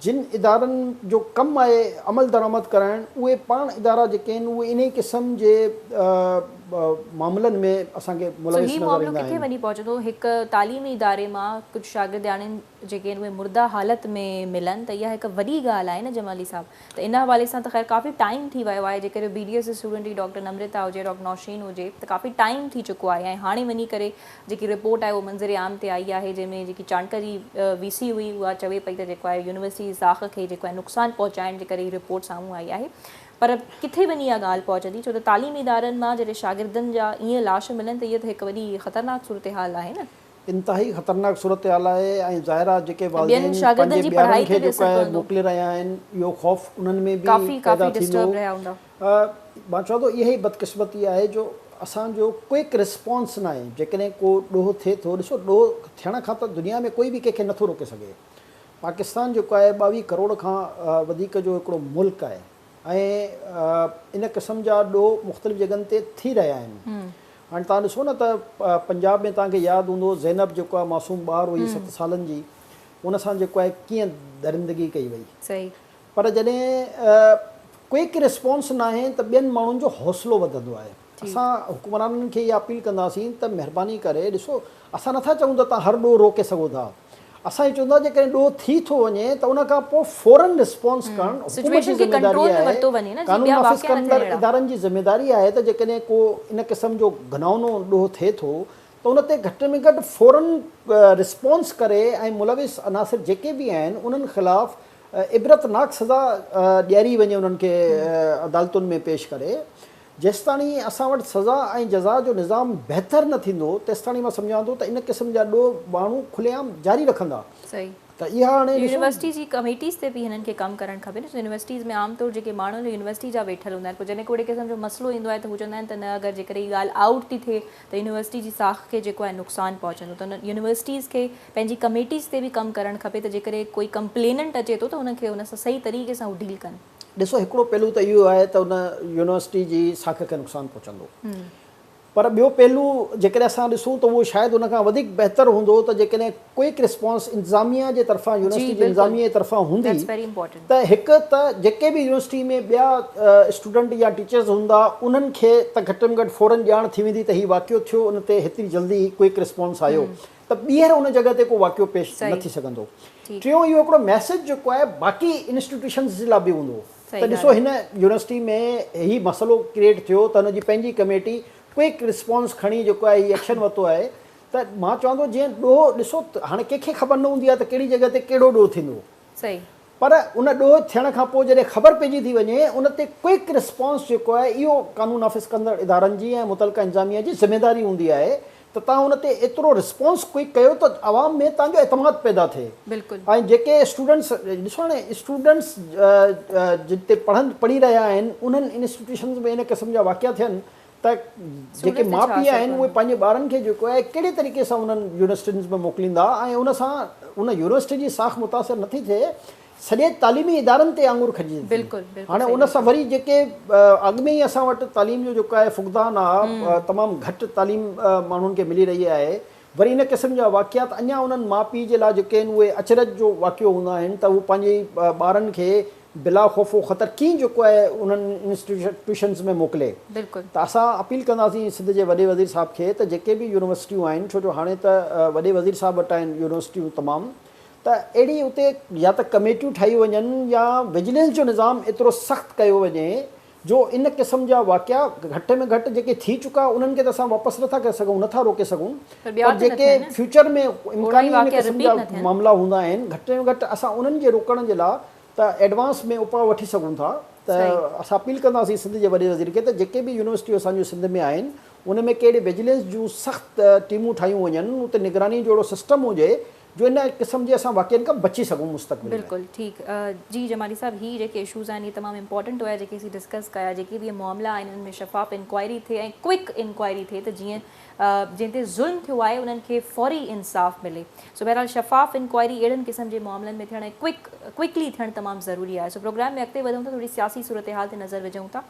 جن ادارن جو ڪم آهي عملدرآمد ڪرائڻ اهي پاڻ ادارا جيڪي آهن اهي انهي قسم جي معاملن ۾ اسان کي سو ملوث هي نظر معاملو ايندا ڪٿي آهن. وڃي پهچندو هڪ تعليمي اداري مان ڪجهه شاگردياڻين جيڪي آهن اهي مرده حالت ۾ ملن ته اها هڪ وڏي ڳالهه آهي نه جمالي صاحب. ته ان حوالي سان ته خير ڪافي ٽائيم ٿي ويو آهي جيڪڏهن بي ڊي ايس جي اسٽوڊنٽ جي ڊاڪٽر نمرتا هجي ڊاڪٽر نوشين هجي ته ڪافي ٽائيم ٿي چڪو آهي ۽ هاڻي وڃي ڪري جيڪي رپورٽ آهي اهو منظر عام تي آئي آهي جنهن ۾ جيڪي چانڊڪا جي وي سي هئي اها چوي پئي ته جيڪو آهي يونيورسٽي جي ساک کي جيڪو آهي نقصان پهچائڻ جي ڪري هي رپورٽ سامهون آئي آهي پر ڪٿي وڃي اها ڳالهه پهچندي ڇو ته تعليمي ادارن مان جڏهن شاگردن جا ائين لاش ملن ته اها ته هڪ وڏي خطرناڪ صورتحال آهي نه. انتهائي خطرناڪ صورتحال آهي ۽ ظاهر آهي جيڪي ٻين والدين شاگردن پنهنجي جي ٻارن پڙهائي کي تي به جيڪو اثر آهي پوندو. موڪلي رهيا آهن اهو خوف انهن ۾ به ڪافي پيدا ڪافي ٿيندو. ڊسٽرب رهيا هوندا. مان چوان ٿو اها ئي بدقسمتي آهي جو اسان جو ڪوئڪ رسپانس ناهي. جيڪڏهن ڪو ڏوهه ٿئي ٿو، ڏسو ڏوهه ٿيڻ کان ته دنيا ۾ ڪوئي به ڪنهن کي نٿو روڪي سگهي. پاڪستان جيڪو آهي 22 ڪروڙ کان وڌيڪ جو هڪڙو ملڪ آهي ۽ ان قسم جا ڏوهه مختلف جڳهن تي ٿي رهيا آهن. هاڻي توهان ڏسو نه ته پنجاب ۾ توهان کي ياد هوندو زينب جيڪو آهي معصوم ٻار هئي 7 سالن جي، ان سان جيڪو آهي ڪيئن درندگي ڪئي وئي. پر جڏهن ڪوئڪ رسپانس ناهي ته ٻين ماڻهن جو حوصلو وڌندو آهي. اسان حڪمرانن کي اها اپيل ڪنداسين ته مهرباني ڪري ڏسو اسان نٿا چئون ته توهان هر ڏوهه روڪي سگهو ٿا، اسان اهو چئون ٿا جيڪڏهن ڏوهه ٿي ٿو وڃي ته ان کان پوء فورن رسپانس ڪرڻ حڪومت جي سچويشن کي ذميواري ڪنٽرول ۾ آهي، ورتو وڃي نه جي قانون ٻيا نافذ واقعا نه ٿين ڪندڙ اهڙا. ادارن جي ذميواري آهي ته جيڪڏهن ڪو ان قسم جو گهنائونو ڏوهه ٿئي ٿو ته ان تي گهٽ ۾ گهٽ فورن رسپانس ڪري ۽ ملوث عناصر جيڪي به آهن انهن خلاف عبرتناڪ سزا ڏياري وڃي، انهن کي عدالتن ۾ پيش ڪري. جيستاڻي اسان وٽ سزا ۽ جزا جو نظام بهتر نه ٿيندو تيستاڻي مان سمجهان ٿو ته ان قسم جا ڏوهه ماڻهو کلي عام جاري رکندا. صحيح. ته اها هاڻي ڏسو. يونيورسٽي جي ڪميٽيز تي به هنن کي ڪم ڪرڻ کپي نه، يونيورسٽيز ۾ عام طور جيڪي ماڻهو يونيورسٽي جا ويٺل هوندا آهن پوء جڏهن ڪو اهڙي قسم جو مسئلو ايندو آهي ته هو چوندا آهن ته نه اگر جيڪڏهن هي ڳالهه آئوٽ ٿي ٿئي ته يونيورسٽي جي ساک کي جيڪو آهي نقصان پهچندو ته انهن يونيورسٽيز کي پنهنجي ڪميٽيز تي به ڪم ڪرڻ کپي ته جيڪڏهن ڪوئي ڪمپليننٽ اچي ٿو ته ان کي ان سان صحيح طريقي سان هو ڊيل ڪن. ڏسو هڪڙو پهلو ته اهو آهي ته ان يونيورسٽي جي ساک کي نقصان پهچندو پر ٻيو پهلو جيڪڏهن اسان ڏسون ته اهو شايد ان کان وڌيڪ بهتر هوندو ته جيڪڏهن ڪوئڪ رسپانس انتظاميا جي طرفان يونيورسٽي جي انتظاميا جي طرفان هوندي ته هڪ ته جيڪي به يونيورسٽي ۾ ٻيا اسٽوڊنٽ يا ٽيچرز هوندا انهن کي ته گهٽ ۾ گهٽ فورن ڄاڻ ٿي ويندي ته هي واقعو ٿيو ان تي هيتري جلدي ڪوئڪ رسپانس آيو ته ٻيهر ان جڳهه تي ڪو واقعو پيش نه ٿي سگهندو. ٽيون اهو هڪڙو ميسيج جيڪو آهي باقي انسٽيٽيوشنز جي لاء به هوندو ته ڏسو هن يونيورسٽي ۾ هي مسئلو ڪريئيٽ ٿيو ته هن جي پنهنجي ڪميٽي ڪوئڪ رسپانس کڻي جيڪو آهي هي ايڪشن ورتو آهي ته مان چوان ٿو جيئن ڏوهه ڏسو هاڻي ڪنهن کي خبر نه هوندي آهي ته ڪهڙي جڳهه تي ڪهڙو ڏوهه ٿيندو. پر ان ڏوهه ٿيڻ کان پوء جڏهن خبر پئجي ٿي وڃي ان تي ڪوئڪ رسپانس جيڪو آهي اهو قانون نافذ ڪندڙ ادارن جي ۽ متعلقه انتظاميا جي ذميداري هوندي آهي ته توهان ان تي ايترو رسپانس ڪوئڪ ڪيو ته عوام ۾ توهان جو اعتماد پيدا ٿئي ۽ جيڪي اسٽوڊنٽس ڏسو هاڻي اسٽوڊنٽس جتي پڙهن پڙهي رهيا آهن انهن انسٽيٽيوشنز ۾ ان قسم جا واقعا ٿين ته جيڪي ماء پيء آهن اهي پنهنجي ٻارن کي جيڪو آهي ڪهڙي طريقي سان انهن يونيورسٽين ۾ موڪليندا ۽ ان سان ان يونيورسٽي جي ساک متاثر نٿي ٿئي سڄي تعليمي ادارن تي آڱر کڄي ٿي. هاڻي ان سان وري جيڪي اڳ ۾ ئي اسان وٽ تعليم جو جيڪو آهي فقدان آهي تمام گهٽ تعليم ماڻهن کي ملي رهي آهي وري ان قسم جا واقعات اڃا انهن ماء پيء جي لاء جيڪي آهن اهي اچرج جو واقعو هوندا آهن ته هو پنهنجي ٻارن کي بلا خوف و خطر ڪيئن جيڪو آهي انهن انسٽيٽيوشنز ۾ موڪلي ته اسان اپيل ڪنداسين سنڌ جي وڏي وزير صاحب کي ته جيڪي به يونيورسٽيون آهن ڇو جو هاڻي ته وڏي وزير صاحب وٽ آهن يونيورسٽيون تمام ته اهڙي اتي يا ته ڪميٽيون ٺاهي وڃن يا وجلنس جو نظام ايترو سخت ڪيو وڃي جو ان قسم جا واقعا گهٽ ۾ گهٽ جيڪي ٿي چڪا انهن کي ته اسان واپس نٿا ڪري سگهون نٿا روڪي سگهون پر جيڪي فيوچر ۾ امڪاني ان قسم جا معاملا هوندا آهن گهٽ ۾ گهٽ اسان انهن جي روڪڻ جي لاء ته ايڊوانس ۾ اپاء وٺي سگهون ٿا ته اسان اپيل ڪنداسين سنڌ جي وڏي وزير کي ته جيڪي به يونيورسٽيون اسان جون سنڌ ۾ آهن ان ۾ ڪهڙي وجلنس جون سخت ٽيمون ٺاهيون وڃن اتي نگراني جو اهڙو سسٽم هجي جو ان قسم جي اسان واقعن کان بچي سگهون مستقبل ۾. بلڪل ٺيڪ جي جمالي صاحب هي جيڪي اشوز آهن اهي تمام امپورٽنٽ هيا جيڪي اسين ڊسڪس ڪيا جيڪي به معاملا آهن انهن ۾ شفاف انڪوائري ٿئي ۽ ڪوئڪ انڪوائري ٿئي ته جيئن جنهن تي ظلم ٿيو آهي انهن کي فوري انصاف ملي سو بهرحال شفاف انڪوائري اهڙن قسم جي معاملن ۾ ٿيڻ ۽ ڪوئڪ ڪوئڪلي ٿيڻ تمام ضروري آهي سو پروگرام ۾ اڳتي وڌون ٿا ٿوري سياسي صورتحال تي نظر وجهون ٿا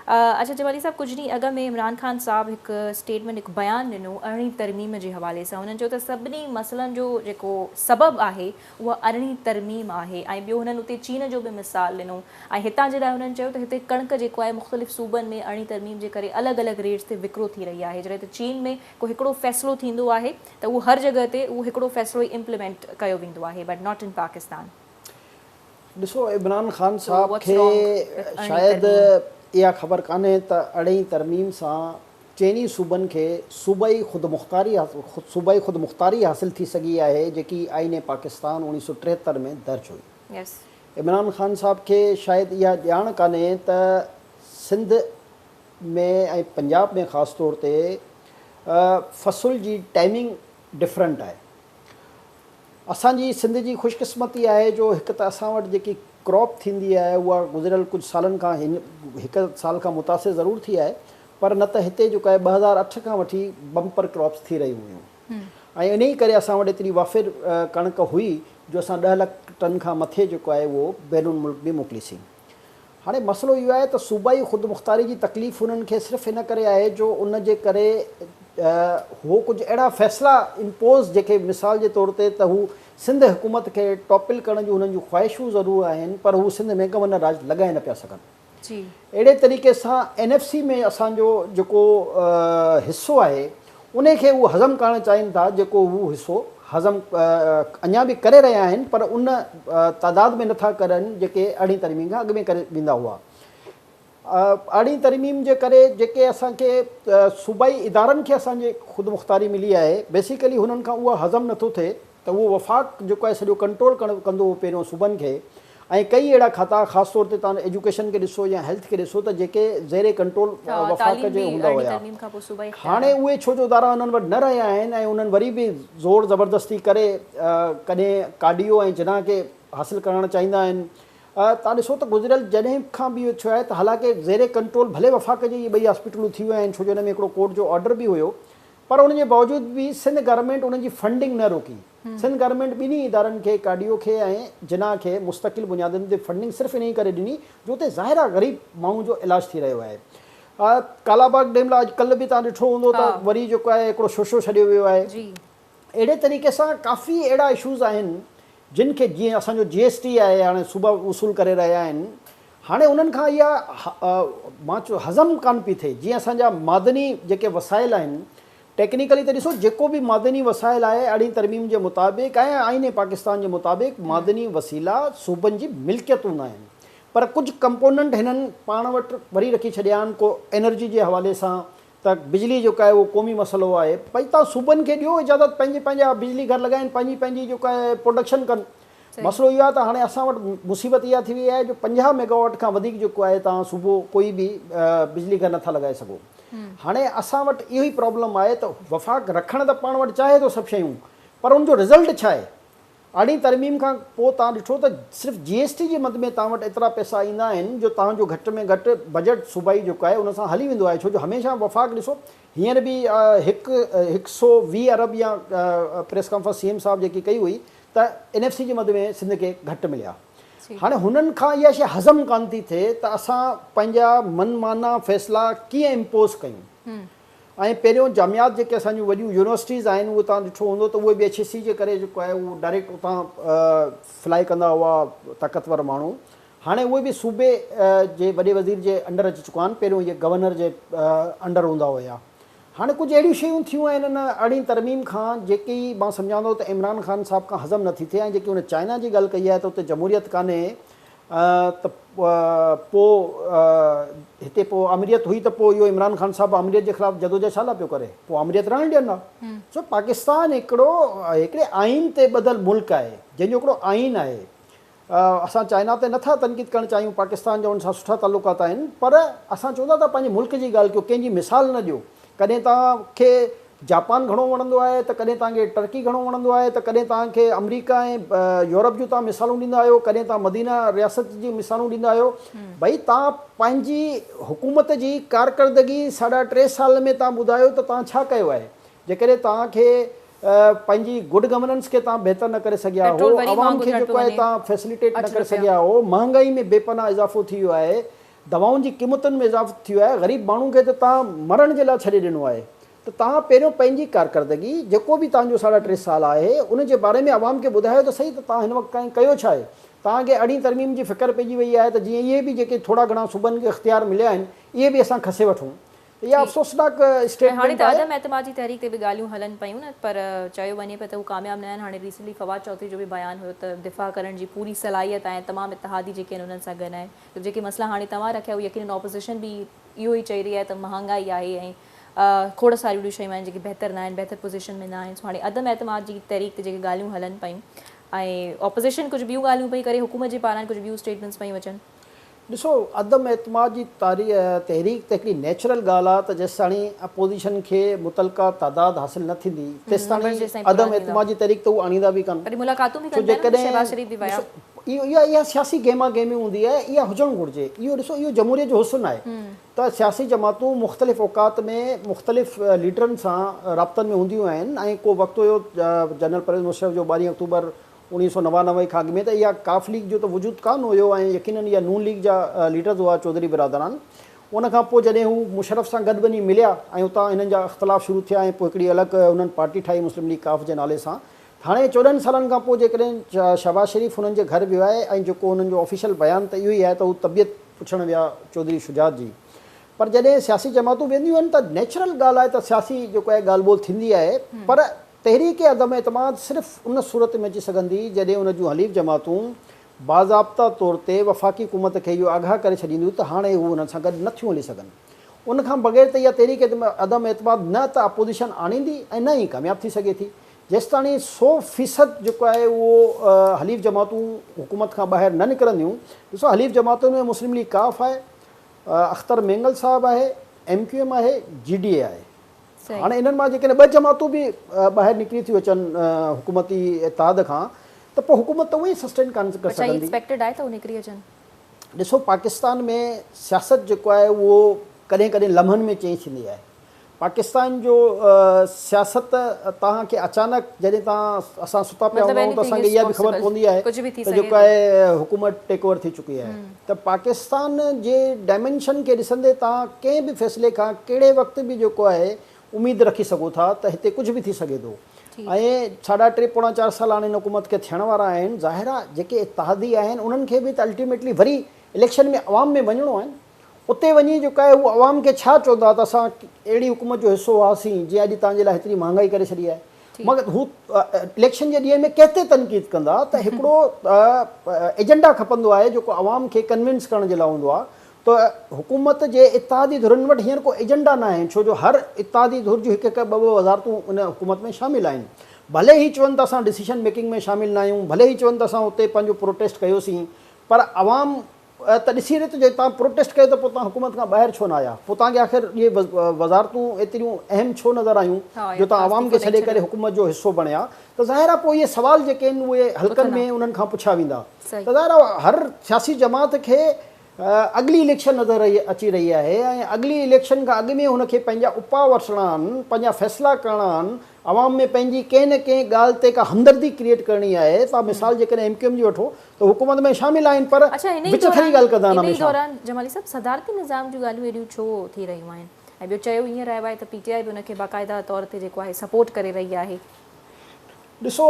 اچا جمالي صاحب ڪجهه ڏينهن اڳ ۾ عمران خان صاحب هڪ اسٽيٽمينٽ هڪ بيان ڏنو ارڙهين ترميم جي حوالي سان هنن چيو ته سڀني مسئلن جو جيڪو سبب آهي اها ارڙهين ترميم آهي ۽ ٻيو هنن اتي چين جو به مثال ڏنو ۽ هتان جي لاء هنن چيو ته هتي ڪڻڪ جيڪو آهي مختلف صوبن ۾ ارڙهين ترميم جي ڪري الڳ الڳ ريٽس تي وڪرو ٿي رهي آهي جڏهن ته چين ۾ ڪو هڪڙو فيصلو ٿيندو آهي ته اهو هر جڳهه تي اهو هڪڙو فيصلو ئي امپليمينٽ ڪيو ويندو آهي بٽ not in Pakistan. ڏسو عمران خان صاحب کي شايد اها خبر ڪانهي ته ارڙهين ترميم سان چئني صوبن کي صوبائي خودمختاري صوبائي خودمختاري حاصل ٿي سگهي آهي جيڪي آئين پاڪستان 1973 ۾ درج هئي. عمران خان صاحب کي شايد اها ڄاڻ ڪانهي ته سنڌ ۾ ۽ پنجاب ۾ خاص طور تي فصل جي ٽائمنگ ڊفرنٽ آهي. اسان جي سنڌ جي خوش قسمتي آهي جو هڪ ته اسان وٽ جيڪي ڪراپ ٿيندي آهي اها گذريل ڪجهه سالن کان هن هڪ سال کان متاثر ضرور ٿي آهي پر نه ته هتي جيڪو آهي 2008 کان وٺي بمپر ڪراپس ٿي رهيون هيون ۽ انهي ڪري اسان وٽ ايتري وافر ڪڻڪ هئي جو اسان 10 لک ٽن کان مٿي جيڪو آهي اهو بيرون ملڪ به موڪليسين. هاڻي مسئلو اهو آهي ته صوبائي خودمختاري جي تڪليف انهن کي صرف ان ڪري آهي جو ان جي ڪري هو ڪجهه اهڙا فيصلا امپوز جيڪي مثال جي طور تي ته هو سنڌ حڪومت کي ٽاپل ڪرڻ جون هنن جون خواهشون ضرور آهن پر هو سنڌ ۾ گورنر راڄ لڳائي نه پيا سگهن. اهڙي طريقي سان اين ايف سي ۾ اسان جو جيڪو حصو آهي انهي کي هو هضم ڪرڻ چاهين ٿا جيڪو هو حصو هضم اڃا به ڪري رهيا آهن پر ان تعداد ۾ نٿا ڪرن جيڪي ارڙهين ترميم کان اڳ ۾ ڪري ويندا هئا. ارڙهين ترميم جي ڪري جيڪي اسان کي صوبائي ادارن کي اسان جي خودمختاري ملي آهي بيسيڪلي هنن کان اها هضم نٿو ٿئي ته اهو وفاق جيڪو آهي سڄو ڪنٽرول ڪرڻ ڪندو هو پهريون صوبن کي ۽ ڪئي اهڙا کاتا خاص طور تي توهان ايجوڪيشن کي ڏسو يا هيلٿ کي ڏسو ته جيڪي زير ڪنٽرول وفاق جي هوندا هيا هاڻي اهي ڇو جو ادارا انهن وٽ نه رهيا آهن ۽ انهن وري به زور زبردستي ڪري ڪڏهن ڪاڊيو ۽ جناح کي حاصل ڪرڻ چاهيندا آهن. توهان ڏسو ته گذريل جڏهن کان به اهو ٿيو آهي ته حالانڪه زير ڪنٽرول ڀلي وفاق جي اهي ٻئي هاسپيٽلون ٿي ويون آهن ڇو جو ان ۾ هڪڙو ڪورٽ جو آرڊر به هيو پر ان جي باوجود به سنڌ گورنمينٽ انهن جي فنڊنگ نه روڪي. سنڌ گورنمينٽ ٻنهي ادارن کي ڪاڊيو کي ۽ جناح کي مستقل بنيادن تي فنڊنگ صرف انهي ڪري ڏني جو اتي ظاهر آهي غريب ماڻهو جو علاج ٿي رهيو آهي. ڪالا باغ ڊيم لاء اڄ ڪلهه به توهان ڏٺو هوندو ته وري جيڪو آهي هڪڙو شوشو ڇڏيو ويو آهي. اهڙي طريقي سان ڪافي اهڙا اشوز آهن جن کي جيئن اسان جو جي ايس ٽي آهي هاڻي صوبا وصول ڪري رهيا آهن هاڻي انهن کان اها مان چيو هضم ڪانه پئي ٿئي جيئن اسان جا معدني جيڪي وسائل آهن ٽيڪنيڪلي ته ڏسو جيڪو به معدني وسائل آهي ارڙهين ترميم جي مطابق ۽ آئين پاڪستان جي مطابق معدني وسيلا صوبن جي ملڪيت هوندا آهن پر ڪجهه ڪمپوننٽ هنن پاڻ وٽ وري رکي ڇڏيا آهن ڪو انرجي جي حوالي سان ته بجلي جيڪو آهي اهو قومي مسئلو آهي ڀئي توهان صوبن کي ڏيو اجازت پنهنجي پنهنجا بجلي گهر لڳائين پنهنجي پنهنجي جيڪو آهي پروڊڪشن ڪن مسئلو اهو آهي ته هاڻي اسان وٽ مصيبت اها ٿي وئي آهي جو 50 ميگاواٽ کان وڌيڪ جيڪو آهي توهان صوبو ڪوئي به بجلي گهر نٿا لڳائي سگهو هاڻي اسان وٽ اهو ئي پرابلم آهي ته وفاق رکڻ ته پاڻ وٽ چاهي ٿو سڀ شيون پر ان جو رزلٽ ڇا آهي ارڙهين ترميم کان پوء توهان ڏٺو ته صرف جي ايس ٽي جي مد ۾ توهان وٽ ايترا پئسا ايندا آهن جو توهان جو گهٽ ۾ گهٽ بجيٽ صوبائي جيڪو آهي ان سان هلي ويندو آهي ڇو جو هميشه وفاق ڏسو هينئر به هڪ 120 ارب يا پريس ڪانفرنس سي ايم صاحب جيڪي ڪئي هئي ته اين ايف سي جي مد ۾ سنڌ کي گهٽ مليا هاڻي هنن کان اها شيء هضم ڪانه ٿي ٿئي ته اسان پنهنجا من مانا فيصلا ڪيئن امپوز ڪيون. ۽ پهريون جامعات جيڪي اسان جون وڏيون يونيورسٽيز آهن اهي توهان ڏٺو هوندو ته اهي به ايڇ اي سي جي ڪري جيڪو آهي اهو ڊائريڪٽ اتان فلائي ڪندا هئا طاقتور ماڻهو هاڻي اهي به صوبي جي وڏي وزير جي انڊر اچي چڪا آهن پهريون اهي گورنر جي انڊر هوندا هيا هاڻي ڪجهه اهڙيون شيون ٿيون آهن ان ارڙهين ترميم کان جيڪي مان سمجهان ٿو ته عمران خان صاحب کان هضم نٿي ٿئي ۽ جيڪي هن چائنا جي ڳالهه ڪئي آهي ته اتي جمهوريت ڪانهي ته پوء هتي پوء آمريت هئي ته پوء اهو عمران خان صاحب آمريت جي خلاف جدوجهد ڇا لاء پيو ڪري؟ پوء آمريت رهڻ ڏين ها. سو پاڪستان هڪڙو هڪڙي آئين تي ٻڌل ملڪ آهي، جنهن جو هڪڙو آئين آهي. اسان چائنا تي نٿا تنقيد ڪرڻ چاهيون، پاڪستان جا ان سان سٺا تعلقات آهن، پر اسان چون ٿا ته پنهنجي ملڪ جي ڳالهه ڪيو، ڪنهن جي مثال نه ڏيو. ڪڏهن توهان کي جاپان گهڻو وڻندو آهي ته ڪڏهن توهان کي ٽرڪي گهڻو وڻندو آهي ته ڪڏهن توهان کي آمريڪا ۽ يورپ جون توهان مثالون ڏيندا آهيو ڪڏهن توهان مدينه رياست جون مثالون ڏيندا آهيو ڀئي توهان پنهنجي حڪومت جي ڪارڪردگي ساڍا ٽي سال ۾ توهان ٻڌايو ته توهان ڇا ڪيو آهي جيڪڏهن توهان کي پنهنجي گڊ گورننس کي توهان بهتر نه ڪري سگهيا هو عوام کي جيڪو آهي توهان فيسليٽيٽ نه ڪري سگهيا هو مهانگائي ۾ بي پناهه اضافو ٿي ويو آهي دوائن جي قيمتن ۾ اضافو ٿي ويو آهي غريب ماڻهو کي ته توهان مرڻ جي لاء ڇڏي ڏنو آهي ته توهان پهريون پنهنجي ڪارڪردگي جيڪو به توهان جو ساڍا ٽي سال آهي ان جي باري ۾ عوام کي ٻڌايو ته سهي ته توهان هن وقت تائين ڪيو ڇا آهي؟ توهان کي ارڙهين ترميم جي فڪر پئجي وئي آهي ته جيئن اهي به جيڪي ٿورا گهڻا صوبن کي اختيار مليا آهن اهي به اسان کسي وٺون ته اها افسوسناڪ ۽ هاڻي اسٽيٽمينٽ ته آهي. عدم اعتماد جي تحريڪ تي به ڳالهيون هلن پيون نه پر چيو وڃي پيو ته هو ڪامياب نه آهن هاڻي ريسنٽلي فواد چوڌري جو به بيان هيو ته دفاع ڪرڻ جي پوري صلاحيت آهي تمام اتحادي جيڪي آهن انهن سان گڏ آهن جيڪي مسئلا هاڻي توهان رکيا اهي يقينن اپوزيشن به اهو ئي چئي رهي آهي ته مهانگائي آهي ۽ کوڙ ساريون اهڙيون شيون آهن جيڪي بهتر نه آهن بهتر پوزيشن ۾ نه آهن سو هاڻي عدم اعتماد جي تحريڪ تي جيڪي ڳالهيون هلن پيون ۽ اپوزيشن ڪجهه ٻيون ڳالهيون پئي ڪري حڪومت جي پاران ڪجهه ٻيون اسٽيٽمينٽس پيون اچن. ڏسو عدم اعتماد جي تحريڪ ته هڪڙي نيچرل ڳالهه آهي ته جيستاڻي اپوزيشن کي متعلقه تعداد حاصل نه ٿيندي تيستاڻي عدم اعتماد جي تحريڪ ته هو آڻيندا به ڪانه. ڇو جيڪڏهن ڏسو اها اها سياسي گيما گيمي هوندي آهي اها هجڻ گهرجي اهو ڏسو اهو جمهوريت جو حسن آهي ته سياسي جماعتون مختلف اوقات ۾ مختلف ليڊرن سان رابطن ۾ هونديون آهن ۽ ڪو وقت هيو جنرل پرويز مشرف جو ٻارهين آڪٽوبر 1999 کان اڳ ۾ ته اها قاف ليگ جو ته وجود ڪانه هيو ۽ يقينن اها نون ليگ جا ليڊرز هئا چوڌري برادران. ان کان پوء جڏهن هو مشرف سان گڏ وڃي مليا ۽ اتان هنن جا اختلاف شروع ٿيا ۽ پوء هڪڙي الڳ هنن پارٽي ٺاهي مسلم ليگ قاف جي نالي سان. هاڻي 14 سالن کان پوء جيڪڏهن شهباز شريف هنن جي گهر ويو آهي ۽ جيڪو هنن جو آفيشل بيان ته اهو ئي آهي ته هو طبيعت پڇڻ ويا چوڌري شجاعت جي پر جڏهن سياسي جماعتون وينديون آهن ته نيچرل ڳالهه آهي ته سياسي جيڪو آهي ڳالهه ٻولهه ٿيندي آهي پر تحريڪ عدم اعتماد صرف ان صورت ۾ اچي سگهندي جڏهن ان جون حليف جماعتون باضابطه طور تي وفاقي حڪومت کي اهو آگاهه ڪري ڇڏينديون ته هاڻي هو انهن سان گڏ نه ٿيون هلي سگهن. ان کان بغير ته اها تحريڪ عدم اعتماد نه ته اپوزيشن آڻيندي ۽ نه ئي ڪامياب ٿي سگهي ٿي. جيستاڻي سو فيصد جيڪو آهي اهو حليف جماعتون حڪومت کان ٻاهر نه نڪرنديون. ڏسو حليف جماعتن ۾ مسلم ليگ قاف آهي، اختر مينگل صاحب آهي، ايم ڪيو ايم آهي، جي ڊي اي آهي. هاڻي انهن مان جيڪڏهن ٻه جماعتون به ٻاهر نڪري ٿيون اچن حڪومتي اتحاد کان ته پوء حڪومت ته اونئن ئي سسٽين ڪانه ڪري سگهندي. اڇا هي ايڪسپيڪٽيڊ آهي ته هو نڪري اچن؟ ڏسو پاڪستان ۾ سياست جيڪو آهي اهو ڪڏهن ڪڏهن لمحن ۾ چينج ٿيندي آهي. پاڪستان جو سياست توهان کي اچانڪ جڏهن توهان اسان ستا پيا هوندا آهيون ته اسان کي اها به خبر پوندي آهي ته جيڪو آهي حڪومت ٽيڪ اوور ٿي چڪي آهي ته پاڪستان جي ڊائمينشن کي ڏسندي توهان ڪنهن به فيصلي کان ڪهڙي وقت به جيڪو آهي اميد رکي سگهو ٿا ته هتي ڪجهه به ٿي سگهي ٿو ۽ ساڍا ٽي پوڻا چار سال هاڻي هن حڪومت کي ٿيڻ وارا آهن ظاهر آهي جيڪي اتحادي آهن انهن کي به ته الٽيميٽلي وري اليڪشن ۾ عوام ۾ وڃڻو آهي اتي وڃي جيڪو آهي هو عوام کي ڇا چوندا ته اسان اهڙي حڪومت جو حصو هئاسين جنهن اڄ توهان جي لاء هيتري مهانگائي ڪري ڇڏي آهي مگر هو اليڪشن جي ڏينهن ۾ ڪنهن تي تنقيد ڪندا ته هڪڙو ايجنڊا کپندو آهي جيڪو عوام کي ڪنوينس ڪرڻ جي لاء هوندو آهي ته حڪومت جي اتحادي ڌرين وٽ هينئر ڪو ايجنڊا نه آهي ڇو جو هر اتحادي ڌر جون هڪ هڪ ٻه ٻه وزارتون ان حڪومت ۾ شامل آهن ڀلي هي چون ته اسان ڊسيشن ميڪنگ ۾ شامل نه آهيون ڀلي هي چون ته اسان اتي پنهنجو پروٽيسٽ ڪيوسين پر عوام ته ڏسي رهي ته جي توهان پروٽيسٽ ڪيو ته پوء توهان حڪومت کان ٻاهر ڇو نه آيا؟ پوء توهان کي آخر اهي وزارتون ايتريون اهم ڇو نظر آيون جو توهان عوام کي ڇڏي ڪري حڪومت جو حصو بڻيا؟ ته ظاهر آهي پوء اهي سوال جيڪي آهن اهي حلقن ۾ انهن کان پڇيا ويندا ته ظاهر آهي هر سياسي جماعت کي اڳلي اليڪشن نظر اچي رهي آهي ۽ اڳلي اليڪشن کان اڳ ۾ هن کي پنهنجا اپاء وٺڻا آهن، پنهنجا فيصلا ڪرڻا آهن، عوام ۾ پنهنجي ڪنهن نه ڪنهن ڳالهه تي ڪا همدردي ڪريئيٽ ڪرڻي آهي. توهان مثال جيڪڏهن ايم ڪيو ايم جي وٺو ته حڪومت ۾ شامل آهن پر اڇا انهي وچ ٿري دوران ڳالهه ڪندا آهن انهي هميشه. دوران جمالي صاحب صدارتي نظام جون ڳالهيون ايڏيون ڇو ٿي رهيون آهن ۽ ٻيو چيو ائين رهيو آهي ته پي ٽي آء به ان کي باقاعده طور تي جيڪو آهي سپورٽ ڪري رهي آهي. ڏسو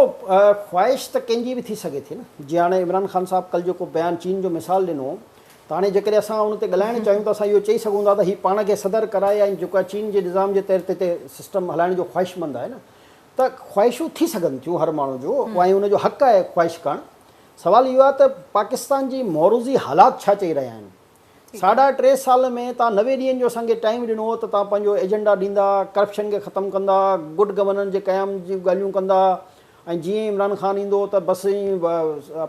خواهش ته ڪنهن جي به ٿي سگهي ٿي نه جيئن هاڻي عمران خان صاحب ڪلهه جيڪو بيان چين جو مثال ڏنو ته هاڻي جيڪڏهن اسان ان تي ڳالهائڻ چاهيون ته اسان اهو چئي سگهون ٿا ته هي پاڻ کي صدر ڪرائي ۽ جيڪو آهي چين جي نظام جي تحت هتي سسٽم هلائڻ جو خواهشمند آهي نه ته خواهشون ٿي سگهن ٿيون هر ماڻهو جو ۽ ان جو حق آهي خواهش ڪرڻ سوال اهو آهي ته پاڪستان جي معروضي حالات ڇا چئي رهيا آهن ساڍا ٽي سال ۾ توهان 90 ڏينهن جو اسان کي ٽائيم ڏنو هو ته توهان پنهنجو ايجنڊا ڏيندا، ڪرپشن کي ختم ڪندا، گڊ گورننس جي قيام جون ڳالهيون ڪندا ۽ جيئن ئي عمران خان ايندو ته بس ائين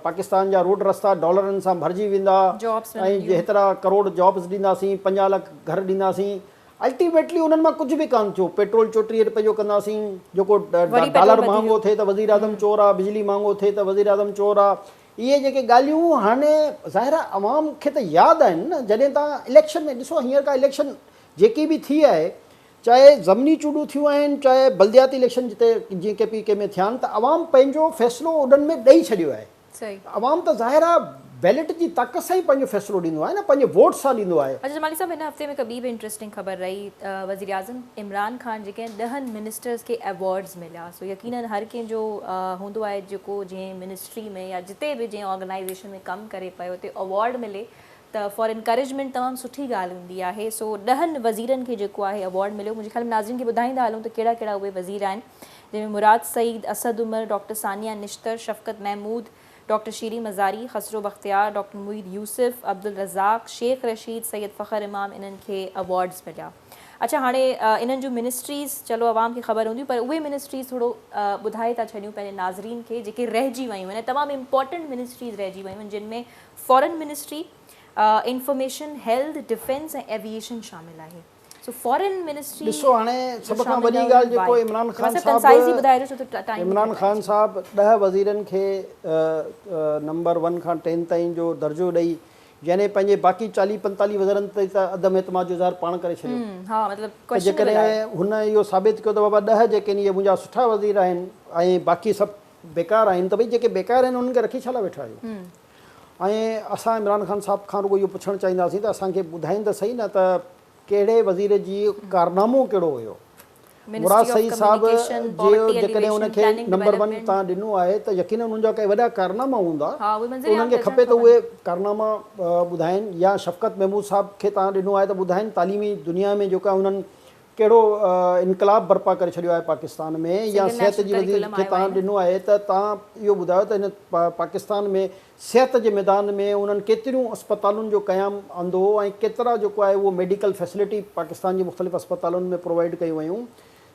پاڪستان جا روڊ رستا ڊالرن سان ڀرجي ويندا ۽ هيترا ڪروڙ جابس ڏينداسين، 50 لک گهر ڏينداسين. الٽيميٽلي انهن مان ڪجهه به ڪانه ٿيو. پيٽرول 34 رپئي جو ڪنداسين، جيڪو ڊالر مهانگو ٿئي ته وزيراعظم چور آ، بجلي مهانگو ٿئي ته وزيراعظم چور آ. اهي جيڪي ڳالهيون هاڻي ظاهر آهي عوام کي ته ياد آهن نه جڏهن توهان اليڪشن ۾ ڏسو هينئر ڪا اليڪشن جيڪي به ٿي آهي چاهي ضمني چونڊون ٿيون آهن چاهي بلدياتي اليڪشن جتي جيئن ڪي پي ڪي ۾ ٿيا آهن ته عوام پنهنجو فيصلو انهن ۾ ڏئي ڇڏيو آهي عوام ته ظاهر آهي بيلٽ جي طاقت سان ئي پنهنجو فيصلو ڏيندو آهي نه پنهنجي ووٽ سان ڏيندو آهي. اچا جمالي صاحب هن هفتي ۾ هڪ ٻي به انٽريسٽنگ خبر رهي وزيراعظم عمران خان جيڪي آهن ڏهن منسٽرز کي ايوارڊز مليا سو يقينن هر ڪنهن جو هوندو آهي جيڪو جنهن منسٽري ۾ يا جتي به جنهن آرگنائيزيشن ۾ ڪم ڪري پيو اتي ايوارڊ ملي ته فار انڪريجمينٽ تمام سٺي ڳالهه هوندي آهي سو ڏهن وزيرن کي جيڪو آهي ايوارڊ مليو منهنجي خيال ۾ ناظرين کي ٻڌائيندا هلون ته ڪهڙا ڪهڙا اهي وزير آهن جنهن ۾ مراد سعيد، اسد عمر، ڊاڪٽر ثانيه نشتر، شفقت محمود، ڊاڪٽر شيرين مزاري، خسرو بختيار، ڊاڪٽر معيد يوسف، عبدالرزاق، شيخ رشيد، سيد فخر امام انهن کي ايوارڊز مليا. اڇا هاڻي انهن جون منسٽريز چلو عوام کي خبر هونديون پر اهي منسٽريز ٿورو ٻڌائي ٿا ڇڏيون پنهنجي ناظرين کي جيڪي رهجي ويون آهن ۽ تمام امپورٽنٽ منسٽريز رهجي ويون آهن جن ۾ foreign ministry, information, health, defence ۽ ايوي ايشن شامل آهي. سو فارين منسٽري ڏسو هاڻي جو سڀ کان شامل وڏي نه ڳالهه هجڻ جيڪو وائي؟ عمران جمالي خان صاحب صاحب ڪنسائيز ئي ٻڌائجو ڇو ته ٽائيم عمران گهٽ خان آهي. صاحب ڏهه وزيرن کي نمبر ون کان ٽين تائين جو درجو ڏئي يعني پنهنجي باقي چاليهه پنتاليهه وزيرن تي ته عدم اعتماد جو اظهار پاڻ ڪري ڇڏيو ها مطلب ته ڪويشنيبل آهي. جيڪڏهن هن اهو ثابت ڪيو ته بابا ڏهه جيڪي آهن اهي منهنجا سٺا وزير آهن ۽ باقي سڀ بيڪار آهن ته ڀئي جيڪي بيڪار آهن انهن کي رکي ڇا لاء ويٺا آهيو؟ ۽ اسان عمران خان صاحب کان رڳو اهو پڇڻ چاهينداسين ته اسان کي ٻڌائين ته سهي نه ته ڪهڙي وزير جي ڪارنامو ڪهڙو هيو؟ مراد منسٽري آف سعيد صاحب ڪميونيڪيشن، جي پاورٽي جيڪڏهن ان ايليويشن، کي پلاننگ نمبر ون ڊولپمينٽ. تان ڏنو آهي ته يقينن انهن جا ڪي وڏا ڪارناما هوندا ها اهي ته منظر انهن عام کي ته اچڻ کپي ته کپن. اهي ڪارناما ٻڌائين يا شفقت محمود صاحب کي تان ڏنو آهي ته ٻڌائين تعليمي دنيا ۾ جيڪا انهن ڪهڙو انقلاب برپا ڪري ڇڏيو آهي پاڪستان ۾ يا سنگل صحت نيشنل جي وزير ڪريڪولم کي آيو آهي تان نه. ڏنو آهي ته تان اهو ٻڌايو ته هن پاڪستان ۾ صحت جي ميدان ۾ انهن ڪيتريون اسپتالن جو قيام آندو ۽ ڪيترا جيڪو آهي اهو ميڊيڪل فيسلٽي پاڪستان جي مختلف اسپتالن ۾ پرووائيڊ ڪيون ويون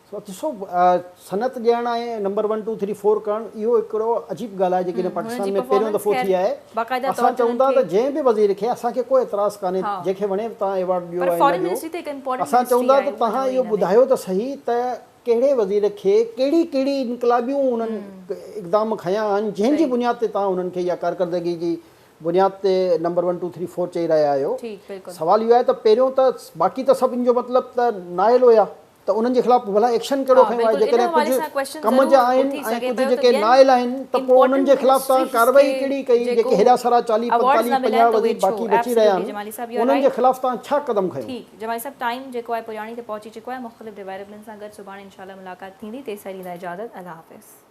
سو ڏسو صنعت ڏيڻ ۽ number one two three four ڪرڻ اهو هڪڙو عجيب ڳالهه آهي جيڪي هن هنن پاڪستان جي ۾ پهريون پرفارمنس دفعو خير ٿي آهي باقاعده طور اسان تي چئون انهن ٿا کي ته جنهن به وزير کي اسان کي ڪو اعتراض ڪانهي ها جنهن کي وڻي توهان ايوارڊ ڏيو پر ۽ نه فارين ڏيو منسٽري ته هڪ امپورٽنٽ اسان چئون منسٽري ٿا آهي ته اهو نه توهان هئي اهو هن ۾. ٻڌايو ته سهي ته ڪهڙي وزير کي ڪهڙي ڪهڙي انقلابيون انهن اقدام کنيا آهن جنهن جي صحيح بنياد تي توهان انهن کي اها ڪارڪردگي جي بنياد تي number one two three four چئي رهيا آهيو ٺيڪ بلڪل. سوال اهو آهي ته پهريون ته باقي ته سڀ ان جو مطلب ته نااهل هيا ته انهن جي خلاف ڀلا ايڪشن ڪهڙو ها کنيو آهي بلڪل ان جيڪڏهن حوالي ڪجهه سان ڪويشچن ڪم جا ضرور آهن اٿي ۽ سگهي ڪجهه پيو ته جيڪي ٻين نااهل آهن ته پوء انهن امپورٽنٽ جي خلاف توهان منسٽريز ڪارروائي کي ڪهڙي ڪئي جيڪو جيڪي هيڏا سارا چاليهه ايوارڊز پنتاليهه نه مليا پنجاهه آهن ته اهي وزير ڇو باقي بچي رهيا ايبسولوٽلي آهن جمالي صاحب يو آر انهن جي رائيٽ. خلاف توهان ڇا قدم کنيو؟ ٺيڪ جمالي صاحب ٽائيم جيڪو آهي پڄاڻي تي پهچي چڪو آهي مختلف ڊويلپمينٽ سان گڏ سڀاڻي انشاء الله ملاقات ٿيندي تيستائين ڏيندا اجازت الله حافظ.